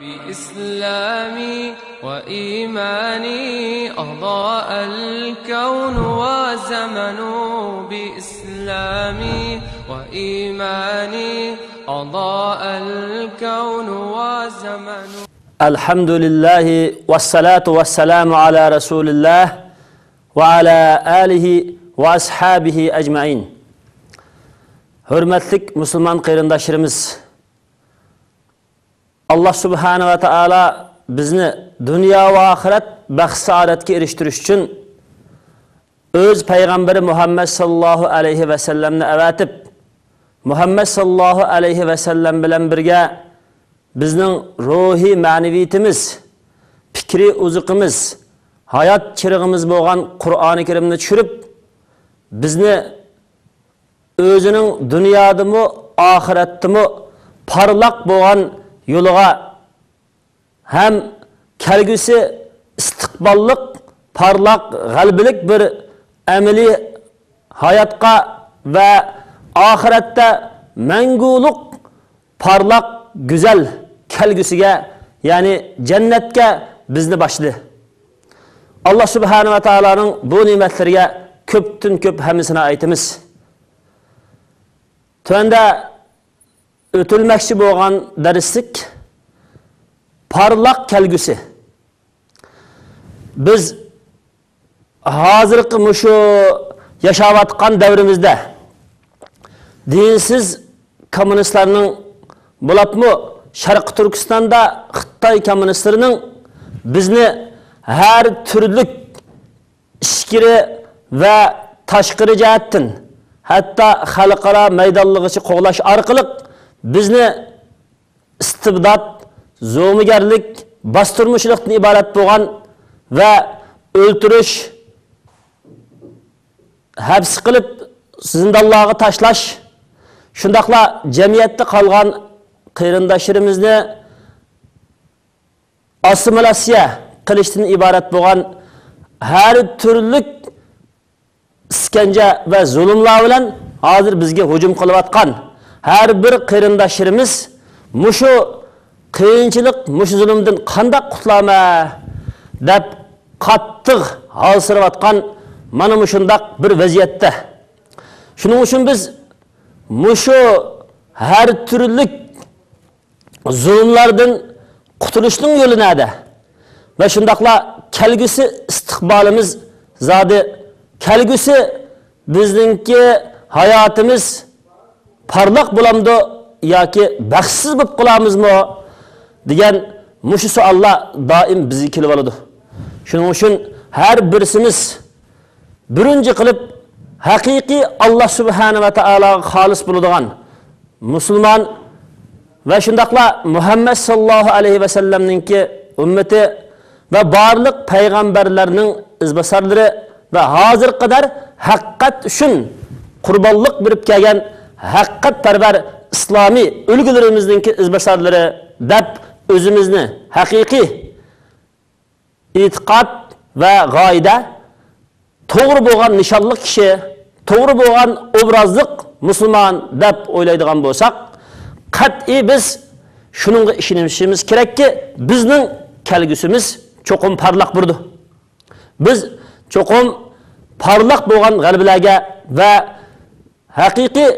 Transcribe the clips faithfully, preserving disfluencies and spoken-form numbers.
بإسلامي وإيماني أضاء الكون وزمن. بإسلامي وإيماني أضاء الكون وزمن. الحمد لله والصلاة والسلام على رسول الله وعلى آله وأصحابه أجمعين. ھۆرمەتلىك مۇسۇلمان قېرىنداشلىرىمىز، ئاللا سۇبھانە ۋە تائالا بىزنى دۇنيا ۋە ئاخىرەت بەخت-سائادەتكە ئېرىشتۈرۈش ئۈچۈن ئۆز پەيغەمبىرى مۇھەممەد ساللاللاھۇ ئەلەيھى ۋەسەللەمنى ئەۋەتىپ، مۇھەممەد ساللاللاھۇ ئەلەيھى ۋەسەللەم بىلەن بىرگە بىزنىڭ روھىي مەنىۋىيىتىمىز، پىكرىي ئوزۇقىمىز، ھايات چىرىغىمىز بولغان قۇرئانى كەرىمنى چۈشۈرۈپ، بىزنى ئۆزىنىڭ دۇنيادىمۇ، ئاخىرەتتىمۇ پارلاق بولغان يولىغا ھەم كەلگۈسى ئىستىقباللىق، پارلاق، غەلىبىلىك بىر ئەمەلىي ھاياتقا ۋە ئاخىرەتتە مەڭگۈلۈك پارلاق، گۈزەل كەلگۈسىگە، يەنى جەننەتكە بىزنى باشلىدى. ئاللا سۇبھانە ۋە تائالانىڭ بۇ نېمەتلىرىگە كۆپتىن كۆپ ھەمدۇ سانا ئېيتىمىز. تۆۋەندە ئۆتۈلمەكچى بولغان دەرسلىك پارلاق كەلگۈسى. بىز ھازىرقى مۇشۇ ياشاۋاتقان دەۋرىمىزدە دىنسىز كوممۇنىستلارنىڭ، بولۇپمۇ شەرقىي تۈركىستاندا خىتاي كوممۇنىستلىرىنىڭ بىزنى ھەر تۈرلۈك ئىچكىرى ۋە تاشقىرى جەھەتتىن، ھەتتا خەلقئارا مەيدانلىرىغىچە قوغلاش ئارقىلىق بىزنى ئىستىبدات، زومىگەرلىك، باستۇرمىچىلىقتىن ئىبارەت بولغان ۋە ئۆلتۈرۈش، ھەپس قىلىپ زىندانلارغا تاشلاش، شۇنداقلا جەمئىيەتتە قالغان قېرىنداشلىرىمىزنى ئاسسىمىلياتسىيە قىلىشتىن ئىبارەت بولغان ھەر تۈرلۈك ئىسكەنجە ۋە زۇلۇملار بىلەن ھازىر بىزگە ھۇجۇم قىلىۋاتقان ھەر بىر قېرىنداشلىرىمىز مۇشۇ قىيىنچىلىق، مۇشۇ زۇلۇمدىن قانداق قۇتۇلامەن دەپ قاتتىق ھالسىراۋاتقان مانا مۇشۇنداق بىر ۋەزىيەتتە. شۇنىڭ ئۈچۈن بىز مۇشۇ ھەر تۈرلۈك زۇلۇملاردىن قۇتۇلۇشنىڭ يولى نەدە؟ ۋە شۇنداقلا كەلگۈسى ئىستىقبالىمىز زادى، كەلگۈسى بىزنىڭكى ھاياتىمىز پارلاق بولامدۇ ياكى بەختسىز بولۇپ قالامىزمۇ دېگەن مۇشۇ سوئاللار دائىم بىزگە كېلىۋالىدۇ. شۇنىڭ ئۈچۈن ھەر بىرسىمىز بىرىنچى قىلىپ، ھەقىقىي ئاللا سۇبھانە ۋە تائالاغا خالىس بولىدىغان مۇسۇلمان ۋە شۇنداقلا مۇھەممەد ساللاللاھۇ ئەلەيھى ۋەسەللەمنىڭكى ئۈممىتى ۋە بارلىق پەيغەمبەرلەرنىڭ ئىزباسارلىرى ۋە ھازىرغا قەدەر ھەقىقەت ئۈچۈن قۇربانلىق بېرىپ كەلگەن ھەقىقەتپەرۋەر ئىسلامىي ئۈلگىلىرىمىزنىڭكى ئىزباسارلىرى دەپ ئۆزىمىزنى ھەقىقىي ئېتىقاد ۋە غايىدە توغرا بولغان نىشانلىق كىشى، توغرا بولغان ئوبرازلىق مۇسۇلمان دەپ ئويلايدىغان بولساق، قەتئىي بىز شۇنىڭغا ئىشىنىشىمىز كېرەككى، بىزنىڭ كەلگۈسىمىز چوقۇم پارلاق بولىدۇ. بىز چوقۇم پارلاق بولغان غەلىبىلەرگە ۋە ھەقىقىي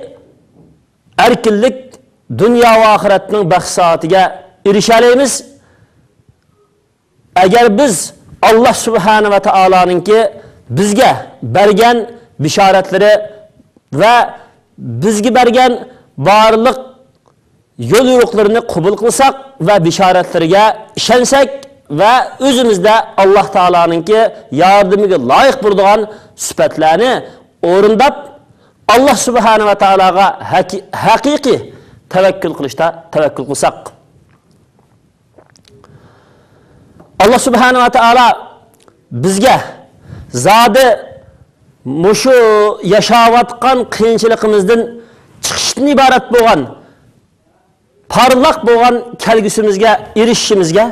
ئەركىنلىك، دۇنيا ۋە ئاخىرەتنىڭ بەخت-سائادىتىگە ئېرىشەلەيمىز. ئەگەر بىز ئاللا سۇبھانە ۋە تائالانىڭكى بىزگە بەرگەن بېشارەتلىرى ۋە بىزگە بەرگەن بارلىق يول يورۇقلىرىنى قوبۇل قىلساق ۋە بېشارەتلىرىگە ئىشەنسەك ۋە ئۆزىمىزدە ئاللا تائالانىڭكى ياردىمىگە لايىق بولىدىغان سۈپەتلەرنى ئورۇنداپ، ئاللا سۇبھانە ۋە تائالاغا ھەقىقىي تەۋەككۈل قىلىشتا تەۋەككۈل قىلساق. ئاللا سۇبھانە ۋە تائالا بىزگە زادى مۇشۇ ياشاۋاتقان قىيىنچىلىقىمىزدىن چىقىشتىن ئىبارەت بولغان پارلاق بولغان كەلگۈسىمىزگە ئېرىشىشىمىزگە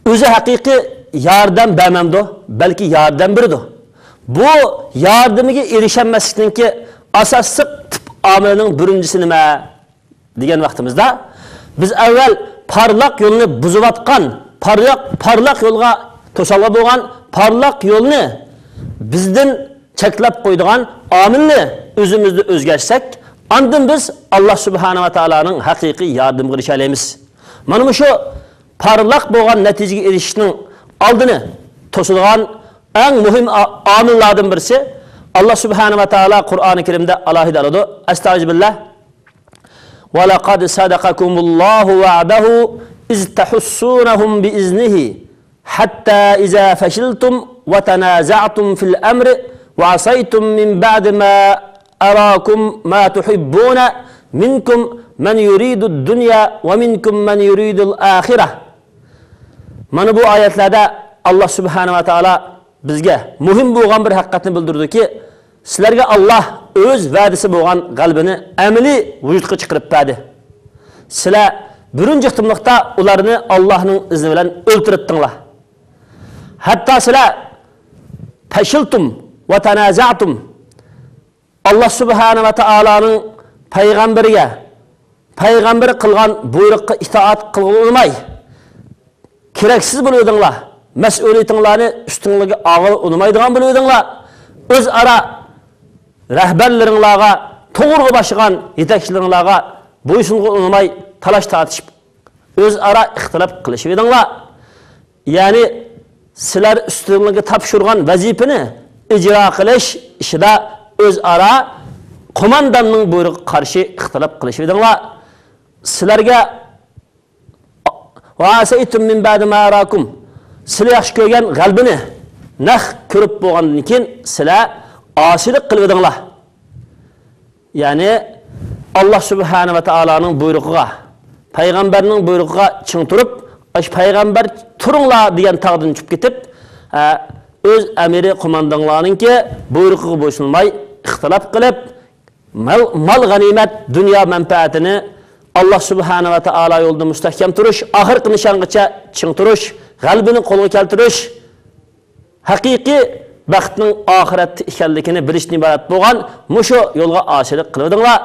ئۆزى ھەقىقىي ياردەم بەرمەمدۇ، بەلكى ياردەم بېرىدۇ. بۇ ياردىمىگە ئېرىشەلمەسلىكنىڭكى ئاساسلىق تۈپ ئامىلىنىڭ بىرىنچىسى نېمە؟ دېگەن ۋاقتىمىزدا، بىز ئەۋۋەل پارلاق يولنى بۇزۇۋاتقان، پارلاق، پارلاق يولغا توسالغۇ بولغان، پارلاق يولنى بىزدىن چەكلەپ قويىدىغان ئامىلنى ئۆزىمىزدە ئۆزگەرتسەك، ئاندىن بىز ئاللا سۇبھانەھۇ ۋە تائالانىڭ ھەقىقىي ياردىمىگە ئېرىشەلەيمىز. مانا مۇشۇ پارلاق بولغان نەتىجىگە ئېرىشىشنىڭ ئالدىنى توسىدىغان ئەڭ مۇھىم ئا-، ئامىللاردىن بىرسى، ئاللا سۇبھانەھۇ ۋە تائالا قۇرئانى كەرىمدە ئالاھىدە ئالىدۇ. ئەستەئىزۇبىللا. ولقد صدقكم الله وعده إذ تحسونهم بإذنه حتى إذا فشلتم وتنازعتم في الأمر وعصيتم من بعد ما أراكم ما تحبون منكم من يريد الدنيا ومنكم من يريد الآخرة. مانا بۇ ئايەتلەردە ئاللا سۇبھانەھۇ ۋە تائالا بىزگە مۇھىم بولغان بىر ھەقىقەتنى بىلدۈردىكى، سىلەرگە ئاللا ئۆز ۋەدىسى بولغان غەلىبىنى ئەمەلىي ۋۇجۇدقا چىقىرىپ بەردى. سىلەر بىرىنچى قېتىملىقتا ئۇلارنى ئاللانىڭ ئىزنى بىلەن ئۆلتۈرۈپتىڭلار. ھەتتا سىلەر پەشىلتۇم ۋە تەنازەئتۇم، ئاللا سۇبھانەھۇ ۋە تائالانىڭ پەيغەمبىرىگە، پەيغەمبەر قىلغان بۇيرۇققا ئىتائەت قىلغىلى ئۇنىماي، كېرەكسىز بولۇۋىدىڭلار، مەسئۇلىيىتىڭلارنى ئۈستۈڭلارگە ئالغىلى ئۇنىمايدىغان بولۇۋىدىڭلار، ئۆزئارا رەھبەرلىرىڭلارغا، توغرىغا باشلىغان يېتەكچىلىرىڭلارغا بويسۇنغىلى ئۇنىماي، تالاش تارتىشىپ، ئۆزئارا ئىختىلاپ قىلىشىۋىدىڭلار. يەنى سىلەر ئۈستۈڭلارگە تاپشۇرغان ۋەزىپىنى ئىجرا قىلىش ئىشىدا ئۆزئارا قومانداننىڭ بۇيرۇقىغا قارشى ئىختىلاپ قىلىشىۋىدىڭلار. سىلەرگە ۋە ئەسەيتۇم مىن بەئدى ما ئەراكۇم، سىلەر ياخشى كۆرگەن غەلىبىنى نەق كۆرۈپ بولغاندىن كېيىن سىلەر ئاسىيلىق قىلىۋىدىڭلار. يەنى ئاللا سۇبھانەھۇ ۋە تائالانىڭ بۇيرۇقىغا، پەيغەمبەرنىڭ بۇيرۇقىغا چىڭ تۇرۇپ، ئاشۇ پەيغەمبەر تۇرۇڭلار دېگەن تاغدىن چۈشۈپ كېتىپ، ئە، ئۆز ئەمىرى قوماندانلارنىڭكى بۇيرۇقىغا بويسۇنماي، ئىختىلاپ قىلىپ، مال، مال غەنىيمەت، دۇنيا مەنپەئەتىنى ئاللا سۇبھانەھۇ ۋە تائالا يولىدا مۇستەھكەم تۇرۇش، ئاخىرقى نىشانغىچە چىڭ تۇرۇش، غەلىبىنى قولغا كەلتۈرۈش، ھەقىقىي بەختنىڭ ئاخىرەتتە ئىكەنلىكىنى بىلىشتىن ئىبارەت بولغان مۇشۇ يولغا ئاسىيلىق قىلىۋىدىڭلار.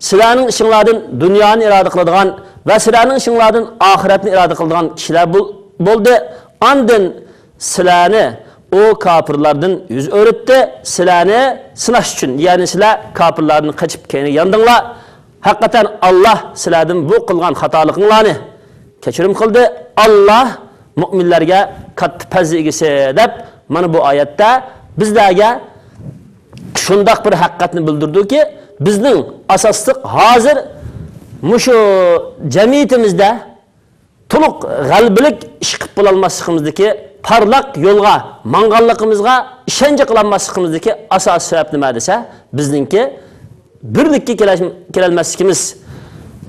سىلەرنىڭ ئىشىڭلاردىن دۇنيانى ئىرادە قىلىدىغان ۋە سىلەرنىڭ ئىشىڭلاردىن ئاخىرەتنى ئىرادە قىلىدىغان كىشىلەر بول-، بولدى. ئاندىن سىلەرنى ئۇ كاپىرلاردىن يۈز ئۆرۈتتى، سىلەرنى سىناش ئۈچۈن، يەنى سىلەر كاپىرلاردىن قېچىپ كەينىگە ياندىڭلار. ھەقىقەتەن ئاللا سىلەردىن بۇ قىلغان خاتالىقىڭلارنى كەچۈرۈم قىلدى. ئاللا مۆمىنلەرگە كاتتا پەزلى ئىگىسى دەپ، مانا بۇ ئايەتتە بىزلەرگە شۇنداق بىر ھەقىقەتنى بىلدۈردىكى، بىزنىڭ ئاساسلىق ھازىر مۇشۇ جەمئىيىتىمىزدە تولۇق غەلىبىلىك ئىش قىلىپ بولالماسلىقىمىزدىكى، پارلاق يولغا ماڭغانلىقىمىزغا ئىشەنچ قىلالماسلىقىمىزدىكى ئاساسىي سەۋەب نېمە دېسە، بىزنىڭكى بىرلىككە كېلەش-، كېلەلمەسلىكىمىز،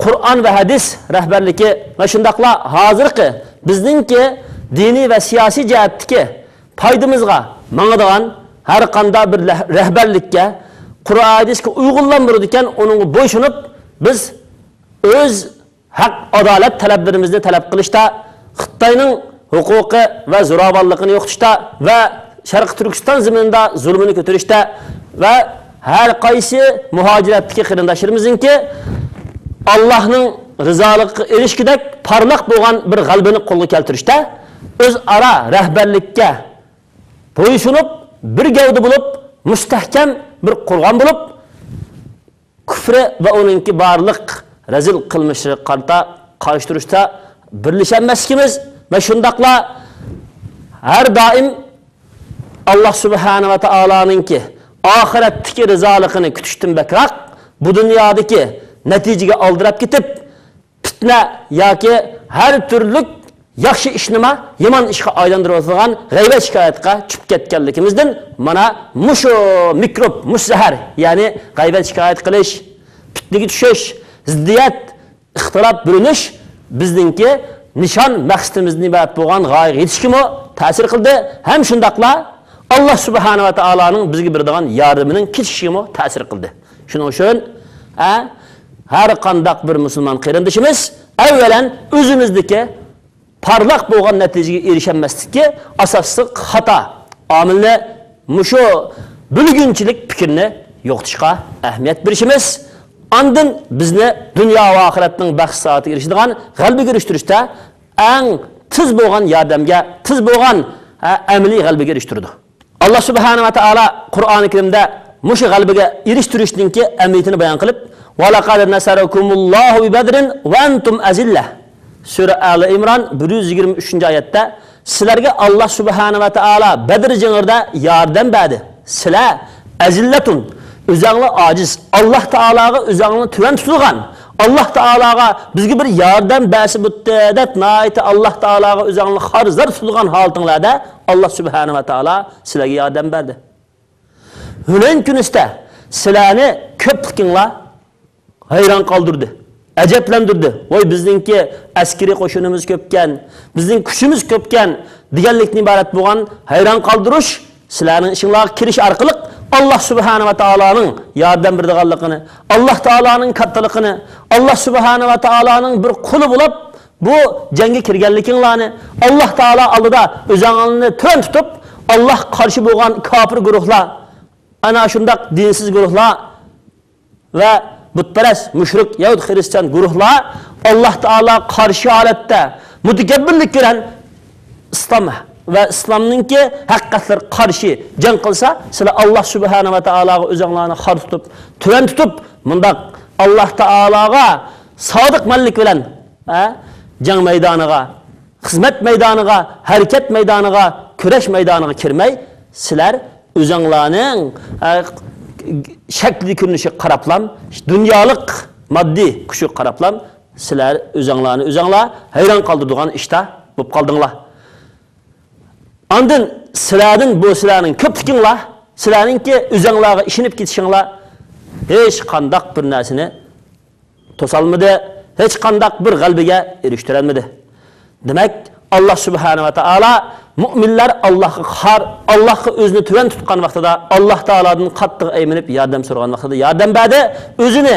قۇرئان ۋە ھەدىس رەھبەرلىكى ۋە شۇنداقلا ھازىرقى بىزنىڭكى دىنىي ۋە سىياسىي جەھەتتىكى پايدىمىزغا ماڭىدىغان ھەر قانداق بىر لەھ-، رەھبەرلىككە، قۇرئان ھەدىسكە ئۇيغۇنلاندۇرىدىكەن، ئۇنىڭغا بويسۇنۇپ، بىز ئۆز ھەق، ئادالەت تەلەپلىرىمىزنى تەلەپ قىلىشتا، خىتاينىڭ ھوقۇقى ۋە زوراۋانلىقىنى يوقىتىشتا ۋە شەرقىي تۈركىستان زېمىنىدا زۇلمىنى كۆتۈرۈشتە ۋە ھەر قايسى مۇھاجىرەتتىكى قېرىنداشلىرىمىزنىڭكى ئاللانىڭ رىزالىقىغا ئېرىشكۈدەك پارلاق بولغان بىر غەلىبىنى قولغا كەلتۈرۈشتە ئۆزئارا رەھبەرلىككە بويسۇنۇپ، بىر گەۋدە بولۇپ، مۇستەھكەم بىر قورغان بولۇپ، كۇفرى ۋە ئۇنىڭكى بارلىق رەزىل قىلمىشلىرىغا قارىتا قارشى تۇرۇشتا بىرلىشەلمەسلىكىمىز ۋە شۇنداقلا ھەر دائىم ئاللا سۇبھانە ۋە تائالانىڭكى ئاخىرەتتىكى رىزالىقىنى كۈتۈشتىن بەكرەك، بۇ دۇنيادىكى نەتىجىگە ئالدىراپ كېتىپ، پىتنە ياكى ھەر تۈرلۈك ياخشى ئىشنىما يامان ئىشقا ئايلاندۇرۇۋاتىدىغان غەيۋەت شىكايەتكە چۈشۈپ كەتكەنلىكىمىزدىن مانا مۇشۇ مىكروب، مۇشۇ زەھەر، يەنى غەيۋەت شىكايەت قىلىش، پىتنىگە چۈشۈش، زىددىيەت، ئىختىلاپ، بۆلۈنۈش بىزنىڭكى نىشان مەقسىتىمىزدىن ئىبارەت بولغان غايىگە يېتىشكىمۇ تەسىر قىلدى، ھەم شۇنداقلا ئاللا سۇبھانە ۋە تائالانىڭ بىزگە بېرىدىغان ياردىمىنىڭ كېچىكىشىگىمۇ تەسىر قىلدى. شۇنىڭ ئۈچۈن، ئە، ھەر قانداق بىر مۇسۇلمان قېرىندىشىمىز ئەۋۋەلەن ئۆزىمىزدىكى پارلاق بولغان نەتىجىگە ئېرىشەلمەسلىككە ئاساسلىق خاتا ئامىلنى، مۇشۇ بۆلگۈنچىلىك پىكىرنى يوقىتىشقا ئەھمىيەت بېرىشىمىز، ئاندىن بىزنى دۇنيا ۋە ئاخىرەتنىڭ بەخت سائادىتىگە ئېرىشىدىغان غەلىبىگە ئېرىشتۈرۈشتە ئەڭ تېز بولغان ياردەمگە، تېز بولغان، ھە، ئەمەلىي غەلىبىگە ئېرىشتۈرىدۇ. ئاللا سۇبھانە ۋە تائالا قۇرئانى كەرىمدە مۇشۇ غەلىبىگە ئېرىشتۈرۈشنىڭكى ئەمەلىيىتىنى بايان قىلىپ، ۋەلەقەد نەسەرەكۇمۇللاھۇ بىبەدرىن ۋە ئەنتۇم ئەزىللە. سۈرە ئالى ئىمران بىر يۈز يىگىرمە ئۈچىنچى ئايەتتە، سىلەرگە ئاللا سۇبھانە ۋە تائالا بەدر جېڭىدە ياردەم بەردى. سىلەر ئەزىللەتۇن، ئۆزەڭلار ئاجىز، ئاللا تائالاغا ئۆزەڭلارنى تۆۋەن تۇتۇلغان، ئاللا تائالاغا بىزگە بىر ياردەم بەرسە بولدى دەپ ناھايىتى ئاللا تائالاغا ئۆزەڭلارنى خار-زار تۇتۇلغان ھالىتىڭلاردا ئاللا سۇبھانە ۋە تائالا سىلەرگە ياردەم بەردى. ھۈنەين كۈنىسىدە سىلەرنى كۆپلۈكۈڭلار ھەيران قالدۇردى، ئەجەبلەندۈردى. ۋاي، بىزنىڭكى ئەسكىرىي قوشۇنىمىز كۆپكەن، بىزنىڭ كۈچىمىز كۆپكەن دېگەنلىكتىن ئىبارەت بولغان ھەيران قالدۇرۇش سىلەرنىڭ ئىشىڭلارغا كىرىش ئارقىلىق ئاللا سۇبھانە ۋە تائالانىڭ ياردەم بېرىدىغانلىقىنى، ئاللا تائالانىڭ كاتتىلىقىنى، ئاللا سۇبھانە ۋە تائالانىڭ بىر قۇلى بولۇپ، بۇ جەڭگە كىرگەنلىكىڭلارنى، ئاللا تائالا ئالدىدا ئۆزۈڭلارنى تۆۋەن تۇتۇپ، ئاللاغا قارشى بولغان كاپىر گۇرۇھلار، ئەنە شۇنداق دىنسىز گۇرۇھلار ۋە بۇتپەرەس، مۇشرىك، يەھۇد، خىرىستىيان گۇرۇھلار ئاللا تائالاغا قارشى ھالەتتە مۇتەكەببىرلىك بىلەن ئىسلام ۋە ئىسلامنىڭكى ھەقىقەتلىرىگە قارشى جەڭ قىلسا، سىلەر ئاللا سۇبھانە ۋە تائالاغا ئۆزۈڭلارنى خار تۇتۇپ، تۆۋەن تۇتۇپ، مۇنداق ئاللا تائالاغا سادىقمەنلىك بىلەن، ھە، جەڭ مەيدانىغا، خىزمەت مەيدانىغا، ھەرىكەت مەيدانىغا، كۈرەش مەيدانىغا كىرمەي، سىلەر ئۆزۈڭلارنىڭ، ئە، شەكلى كۆرۈنۈشىگە قاراپلام، دۇنيالىق ماددىي كۈچىگە قاراپلام، سىلەر ئۆزۈڭلارنى ئۆزۈڭلار ھەيران قالدۇرىدىغان ئىشتا بولۇپ قالدىڭلار. ئاندىن سىلەردىن بۇ سىلەرنىڭ كۆپلۈكۈڭلار، سىلەرنىڭكى ئۆزۈڭلارغا ئىشىنىپ كېتىشىڭلار ھېچقانداق بىر نەرسىنى توسالمىدى، ھېچقانداق بىر غەلىبىگە ئېرىشتۈرەلمىدى. دېمەك، ئاللا سۇبھانە ۋە تائالا مۇئمىنلار ئاللاغا خار، ئاللاغا ئۆزىنى تۆۋەن تۇتقان ۋاقتىدا، ئاللا تائالادىن قاتتىق ئەيمىنىپ ياردەم سورىغان ۋاقتىدا ياردەم بەردى. ئۆزىنى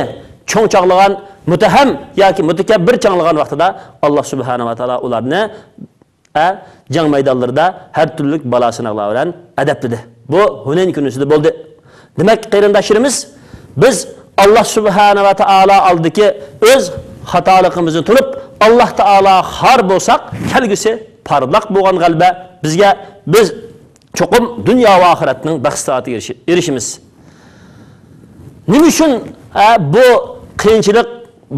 چوڭ چاغلىغان، مۇتتەھەم ياكى مۇتەكەببىر چاغلىغان ۋاقتىدا ئاللا سۇبھانە ۋە تائالا ئۇلارنى ئە، جەڭ مەيدانلىرىدا ھەر تۈرلۈك بالا-سىناقلار بىلەن ئەدەپلىدى. بۇ ھۇنەين كۈنىسىدە بولدى. دېمەك، قېرىنداشلىرىمىز، بىز ئاللا سۇبھانە ۋە تائالا ئالدىدىكى ئۆز خاتالىقىمىزنى تونۇپ، ئاللا تائالا خار بولساق، كەلگۈسى پارلاق بولغان غەلىبە بىزگە، بىز چوقۇم دۇنيا ۋە ئاخىرەتنىڭ بەخت-سائادىتىگە ئېرىشى-، ئېرىشىمىز. نېمە ئۈچۈن، ئە، بۇ قىيىنچىلىق،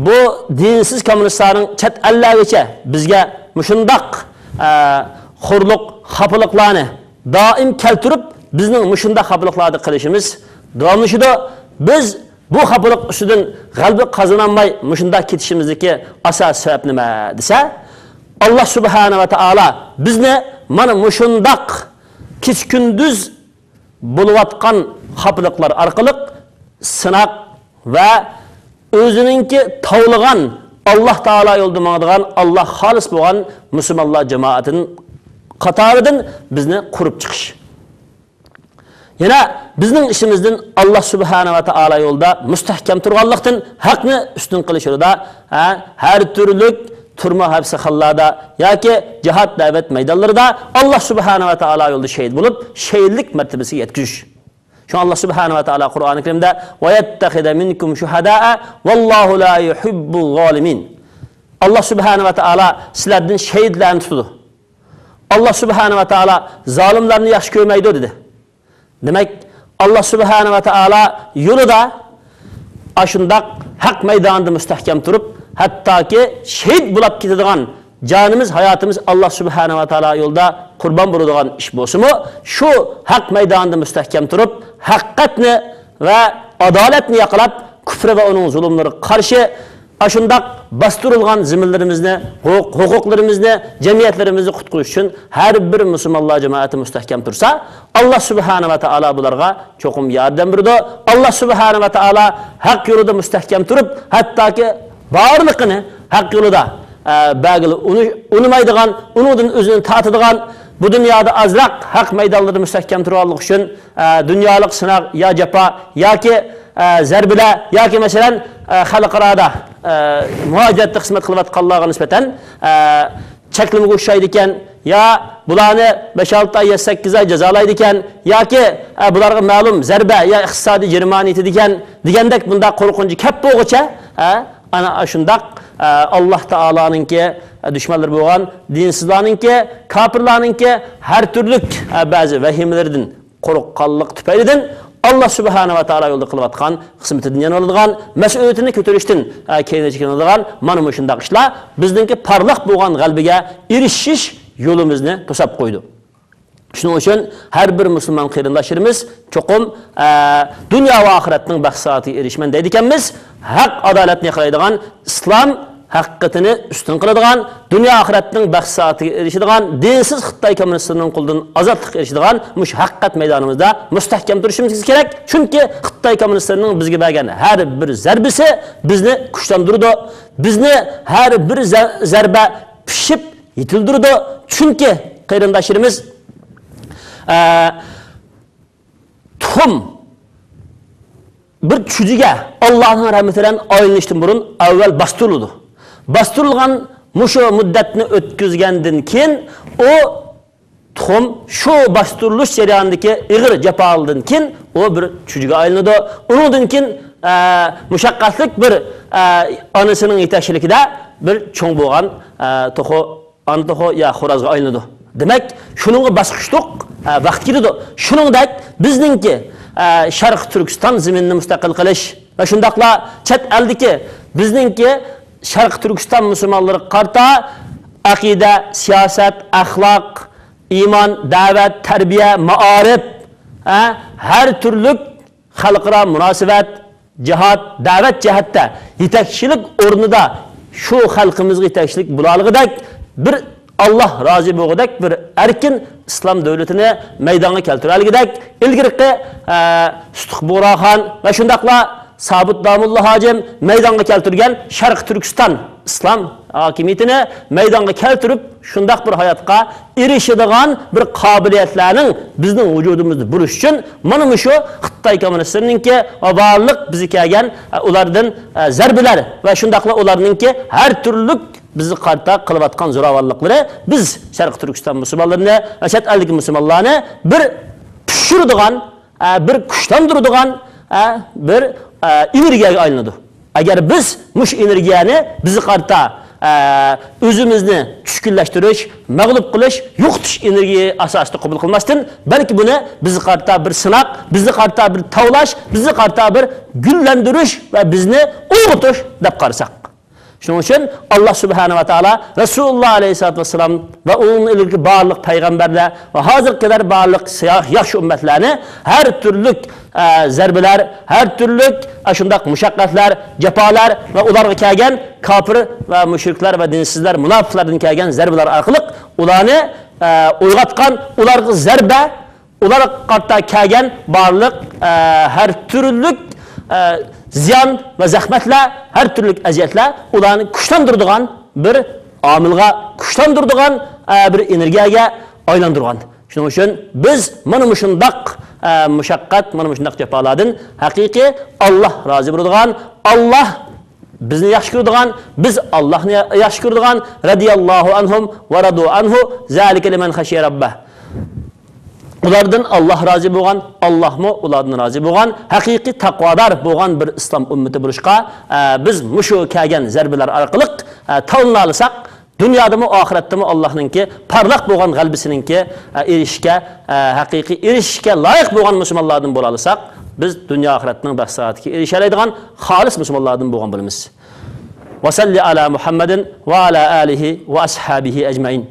بۇ دىنسىز كوممۇنىستلارنىڭ چەت ئەللەرگىچە بىزگە مۇشۇنداق، ئە، خورلۇق، خاپىلىقلارنى دائىم كەلتۈرۈپ، بىزنىڭ مۇشۇنداق خاپىلىقلاردا قېلىشىمىز داۋاملىشىدۇ. بىز بۇ خاپىلىق ئۈستىدىن غەلىبە قازىنالماي مۇشۇنداق كېتىشىمىزدىكى ئاساسىي سەۋەب نېمە دېسە، ئاللا سۇبھانە ۋە تائالا بىزنى مانا مۇشۇنداق كېچە-كۈندۈز بولۇۋاتقان خاپىلىقلار ئارقىلىق سىناق ۋە ئۆزىنىڭكى تاۋلىغان، ئاللا تائالا يولىدا ماڭىدىغان، ئاللا خالىس بولغان مۇسۇلمانلار جامائىتىنىڭ قاتارىدىن بىزنى قۇرۇپ چىقىش. يەنە بىزنىڭ ئىشىمىزدىن ئاللا سۇبھانە ۋە تائالا يولىدا مۇستەھكەم تۇرغانلىقتىن، ھەقنى ئۈستۈن قىلىش يولىدا، ھە، ھەر تۈرلۈك تۈرمە ھەپسىخانىلاردا ياكى جىھاد دەۋەت مەيدانلىرىدا ئاللا سۇبھانە ۋە تائالا يولىدا شېھىت بولۇپ، شېھىتلىك مەرتىۋىسىگە يەتكۈزۈش. شۇڭا ئاللا سۇبھانە ۋە تائالا قۇرئانى كەرىمدە، «ۋەيەتتەخىزە مىنكۇم شۇھەدائە ۋەللاھۇ لا يۇھىببۇز زالىمىن.» ئاللا سۇبھانە ۋە تائالا سىلەردىن شېھىتلەرنى تۇتىدۇ. ئاللا سۇبھانە ۋە تائالا زالىملارنى ياخشى كۆرمەيدۇ، دېدى. دېمەك، ئاللا سۇبھانە ۋە تائالا يولىدا ئاشۇنداق ھەق مەيدانىدا مۇستەھكەم تۇرۇپ، ھەتتاكى شېھىت بولاپ كېتىدىغان، جانىمىز، ھاياتىمىز ئاللا سۇبھانە ۋە تائالا يولىدا قۇربان بولىدىغان ئىش بولسىمۇ، شۇ ھەق مەيدانىدا مۇستەھكەم تۇرۇپ، ھەقىقەتنى ۋە ئادالەتنى ياقلاپ، كۇفرى ۋە ئۇنىڭ زۇلۇملىرىغا قارشى ئاشۇنداق باستۇرۇلغان زېمىنلىرىمىزنى، ھوق-، ھوقۇقلىرىمىزنى، جەمئىيەتلىرىمىزنى قۇتقۇزۇش ئۈچۈن ھەر بىر مۇسۇلمانلار جامائىتى مۇستەھكەم تۇرسا، ئاللا سۇبھانە ۋە تائالا بۇلارغا چوقۇم ياردەم بېرىدۇ. ئاللا سۇبھانە ۋە تائالا ھەق يولىدا مۇستەھكەم تۇرۇپ، ھەتتاكى بارلىقىنى ھەق يولىدا، ئە، بەرگىلى ئۇنى-، ئۇنىمايدىغان، ئۇنىڭدىن ئۆزىنى تارتىدىغان، بۇ دۇنيادا ئازراق ھەق مەيدانلىرىدا مۇستەھكەم تۇرغانلىقى ئۈچۈن، ئە، دۇنيالىق سىناق يا جاپا ياكى، ئە، زەربىلەر ياكى، مەسىلەن، ئە، خەلقئارادا، ئە، مۇھاجىرەتتە خىزمەت قىلىۋاتقانلارغا نىسبەتەن، ئە، چەكلىمىگە ئۇچرايدىكەن، يا بۇلارنى بەش-ئالتە ئاي يا سەككىز ئاي جازالايدىكەن، ياكى، ئە، بۇلارغا مەلۇم زەربە يا ئىقتىسادىي جەرىمانە يېتىدىكەن دېگەندەك بۇنداق قورقۇنچ كەپ بولغۇچە، ئە، ئانا شۇنداق، ئە، ئاللاھ تائالانىڭكى، ئە، دۈشمەنلىرى بولغان دىنسىزلارنىڭكى، كاپىرلارنىڭكى ھەر تۈرلۈك، ئە، بەزى ۋەھىمىلىرىدىن قورققانلىق تۈپەيلىدىن ئاللاھ سۇبھانەھۇ ۋە تائالا يولىدا قىلىۋاتقان خىزمىتىدىن يانىۋالىدىغان، مەسئۇلىيىتىنى كۆتۈرۈشتىن، ئە، كەينىگە چېكىنىدىغان مانا مۇشۇنداق ئىشلار بىزنىڭكى پارلاق بولغان غەلىبىگە ئېرىشىش يولىمىزنى توساپ قويىدۇ. شۇنىڭ ئۈچۈن ھەر بىر مۇسۇلمان قېرىنداشلىرىمىز چوقۇم، ئە، دۇنيا ۋە ئاخىرەتنىڭ بەخت-سائادىتىگە ئېرىشىمەن دەيدىكەنمىز، ھەق-ئادالەتنى ياقلايدىغان، ئىسلام ھەقىقىتىنى ئۈستۈن قىلىدىغان، دۇنيا-ئاخىرەتنىڭ بەخت-سائادىتىگە ئېرىشىدىغان، دىنسىز خىتاي كوممۇنىستلىرىنىڭ قولىدىن ئازادلىققا ئېرىشىدىغان مۇشۇ ھەقىقەت مەيدانىمىزدا مۇستەھكەم تۇرۇشىمىز كېرەك. چۈنكى خىتاي كوممۇنىستلىرىنىڭ بىزگە بەرگەن ھەر بىر زەربىسى بىزنى كۈچلەندۈرىدۇ. بىزنى ھەر بىر زە-، زەربە پىشىپ يېتىلدۈرىدۇ. چۈنكى قېرىنداشلىرىمىز، ئە، تۇخۇم بىر چۈجىگە ئاللاھنىڭ رەھمىتى بىلەن ئايلىنىشتىن بۇرۇن ئەۋۋەل باستۇرۇلىدۇ. باستۇرۇلغان مۇشۇ مۇددەتنى ئۆتكۈزگەندىن كېيىن ئۇ تۇخۇم شۇ باستۇرۇلۇش جەريانىدىكى ئېغىر جاپالاردىن كېيىن ئۇ بىر چۈجىگە ئايلىنىدۇ. ئۇنىڭدىن كېيىن، ئە، مۇشەققەتلىك بىر، ئە، ئانىسىنىڭ يېتەكچىلىكىدە بىر چوڭ بولغان، ئە، توخۇ ئانا توخۇ يا خورازغا ئايلىنىدۇ. دېمەك، شۇنىڭغا باسقۇچلۇق، ئە، ۋاقىت كېتىدۇ. شۇنىڭدەك بىزنىڭكى، ئە، شەرقىي تۈركىستان زېمىنىنى مۇستەقىل قىلىش ۋە شۇنداقلا چەت ئەلدىكى بىزنىڭكى شەرقىي تۈركىستان مۇسۇلمانلىرىغا قارىتا ئەقىدە، سىياسەت، ئەخلاق، ئىمان، دەۋەت، تەربىيە، مائارىپ، ئە، ھەر تۈرلۈك خەلقئارا مۇناسىۋەت، جىھاد، دەۋەت جەھەتتە يېتەكچىلىك ئورنىدا شۇ خەلقىمىزگە يېتەكچىلىك بولالىغۇدەك، بىر ئاللاھ رازى بولغۇدەك بىر ئەركىن ئىسلام دۆلىتىنى مەيدانغا كەلتۈرەلىگۈدەك، ئىلگىرىكى، ئە، سۇتۇق بۇغراخان ۋە شۇنداقلا سابىت داموللا ھاجىم مەيدانغا كەلتۈرگەن شەرقىي تۈركىستان ئىسلام ھاكىمىيىتىنى مەيدانغا كەلتۈرۈپ، شۇنداق بىر ھاياتقا ئېرىشىدىغان بىر قابىلىيەتلەرنىڭ بىزنىڭ ۋۇجۇدىمىزدا بولۇشى ئۈچۈن، مانا مۇشۇ خىتاي كوممۇنىستلىرىنىڭكى ۋە بارلىق بىزگە كەلگەن، ئە، ئۇلاردىن، ئە، زەربىلەر ۋە شۇنداقلا ئۇلارنىڭكى ھەر تۈرلۈك بىزگە قارىتا قىلىۋاتقان زوراۋانلىقلىرى بىز شەرقىي تۈركىستان مۇسۇلمانلىرىنى ۋە چەت ئەلدىكى مۇسۇلمانلارنى بىر پىشۇرىدىغان، ئە، بىر كۈچلەندۈرىدىغان، ئە، بىر، ئە، ئېنېرگىيەگە ئايلىنىدۇ. ئەگەر بىز مۇشۇ ئېنېرگىيەنى بىزگە قارىتا، ئە، ئۆزىمىزنى چۈشكۈنلەشتۈرۈش، مەغلۇپ قىلىش، يوقىتىش ئېنېرگىيە ئاساسىدا قوبۇل قىلماستىن، بەلكى بۇنى بىزگە قارىتا بىر سىناق، بىزگە قارىتا بىر تاۋلاش، بىزگە قارىتا بىر گۈللەندۈرۈش ۋە بىزنى ئويغىتىش دەپ قارىساق. شۇنىڭ ئۈچۈن ئاللاھ سۇبھانەھۇ ۋە تائالا رەسۇلۇللاھ ئەلەيھىسسالاتۇ ۋەسسالام ۋە ئۇنىڭدىن ئىلگىرىكى بارلىق پەيغەمبەرلەر ۋە ھازىرغا قەدەر بارلىق سىياھ-، ياخشى ئۈممەتلەرنى ھەر تۈرلۈك، ئە، زەربىلەر، ھەر تۈرلۈك، ئە، شۇنداق مۇشەققەتلەر، جاپالار ۋە ئۇلارغا كەلگەن كاپىر ۋە مۇشرىكلار ۋە دىنسىزلار، مۇناپىقلاردىن كەلگەن زەربىلەر ئارقىلىق ئۇلارنى، ئە، ئويغاتقان، ئۇلارغا زەربە، ئۇلارغا قارىتا كەلگەن بارلىق، ئە، ھەر تۈرلۈك، ئە، زىيان ۋە زەخمەتلەر، ھەر تۈرلۈك ئەزىيەتلەر ئۇلارنى كۈچلەندۈرىدىغان بىر ئامىلغا، كۈچلەندۈرىدىغان، ئە، بىر ئېنېرگىيەگە ئايلاندۇرغان. شۇنىڭ ئۈچۈن بىز مانا مۇشۇنداق، ئە، مۇشەققەت، مانا مۇشۇنداق جاپالاردىن ھەقىقىي ئاللاھ رازى بولىدىغان، ئاللاھ بىزنى ياخشى كۆرىدىغان، بىز ئاللاھنى ياخشى كۆرىدىغان، رەزىيەللاھۇ ئەنھۇم ۋە رەزۇ ئەنھۇ، زالىكە لىمەن خەشىيە رەببەھ. ئۇلاردىن ئاللاھ رازى بولغان، ئاللاھمۇ ئۇلاردىن رازى بولغان، ھەقىقىي تەقۋادار بولغان بىر ئىسلام ئۈممىتى بولۇشقا، ئە، بىز مۇشۇ كەلگەن زەربىلەر ئارقىلىق، ئە، تاۋلىنالىساق، دۇنيادىمۇ، ئاخىرەتتىمۇ ئاللاھنىڭكى پارلاق بولغان غەلىبىسىنىڭكى، ئە، ئېرىشىشكە، ئە، ھەقىقىي ئېرىشىشكە لايىق بولغان مۇسۇلمانلاردىن بولالىساق، بىز دۇنيا ئاخىرەتنىڭ بەخت-سائادىتىگە ئېرىشەلەيدىغان خالىس مۇسۇلمانلاردىن بولغان بولىمىز. وصل على محمد وعلى آله وأصحابه أجمعين.